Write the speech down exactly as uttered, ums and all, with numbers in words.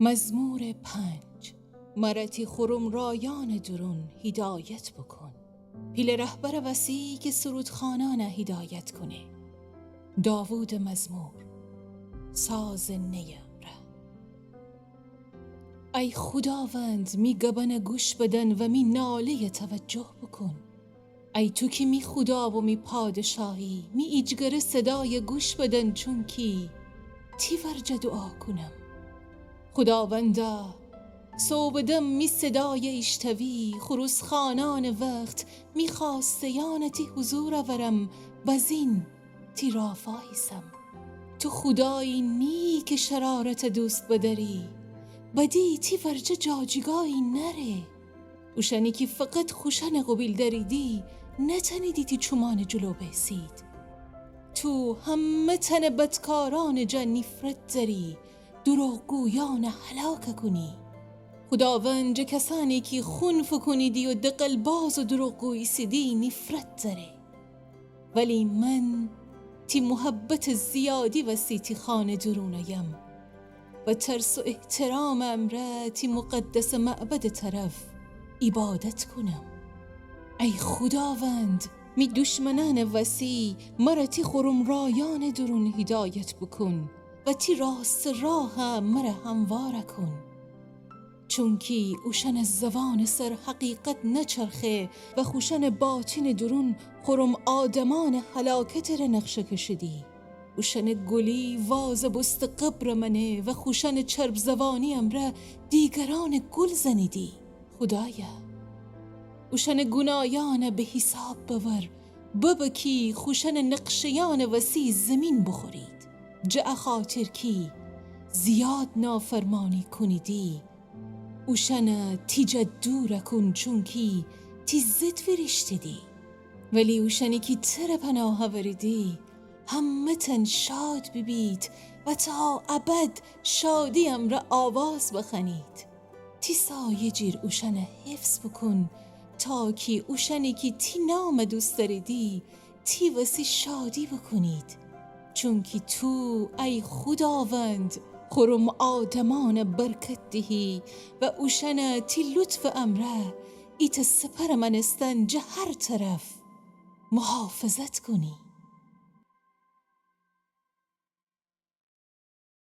مزمور پنج. مر تی خورم رایأنٚ دورون هیدایت بوکون. پیله رهبرٚ وسی کی سرودخانأنَ هیدایت کونه. داوودٚ مزمور. سازٚ نیٚ امرأ. ای خوداوند، می گبأنَ گوش بدن و می ناله‌یَ توجه بوکون. ای تو کی می خودا و می پادشاهی، می ایجگره صدایَ گوش بدن، چونکی تی ورجه دوعا کونم. خوداوندا، صوبٚ دم می صدایَ ایشتوی، خروس خوأنأنٚ وخت می خوأسته‌یأنَ تی حضور اورم، بزین تی رافا ایسم. تو خودایی نییی کی شرارتَ دوست بدأری، بدی تی ورجه جاجیگایی نأره. اوشأنی کی فقط خوشأنَ قوبیل دأریدی، نتأنیدی تی چومأنٚ جلو بیسید. تو همه‌تأنه بدکارأنٚ جا نیفرت دأری، دروغگویأنَ هلاکَ کونی. خوداوند جٚه کسأنی کی خون فوکونیدی و دغل‌باز و دروغگو ایسیدی نیفرت دأره. ولی من تی محبتٚ زیادی وسی تی خانه دورون ایم و ترس و احترامٚ امرأ تی مقدسٚ معبدٚ طرف عیبادت کونم. ای خوداوند، می دشمنأنٚ وسی مر تی خورم رایأنٚ دورون هیدایت بوکون و تی راستٚ راه مر هموار کون. چونکی اوشأنٚ زوانٚ سر حقیقت نچرخه و خوشأنٚ باطنٚ دورون خورم آدمأنٚ هلاکتٚ ره نقشه کشیدی. اوشأنٚ گلی وازٚ بوستٚ قبرٚ مأنه و خوشأنٚ چرب‌زوانی امرأ دیگرأنٚ گل زنیدی. خودایا، اوشأنٚ گونایأنَ به حیساب بأور، ببه کی خوشأنٚ نقشه‌یأنٚ وسی زیمین بوخورید. جٚه ا خاطر کی زیاد نافرمانی کونیدی، اوشأنَ تی جا دورَ کون، چونکی تی ضد ویریشتیدی. ولی اوشأنی کی تره پناه اوریدی، همه‌تأن شاد بیبید و تا ابد شادی امرأ آواز بخوأنید. تی سایه جیر اوشأنَ حفظ بوکون، تا کی اوشأنی کی تی نامَ دوست دأریدی، تی وسی شادی بوکونید. چونکی تو، ای خوداوند، خورم آدمأنَ برکت دیهی و اوشأنَ تی لطفٚ امرأ ایتأ سپرٚ مأنستن جٚه هر طرف محافظت کونی.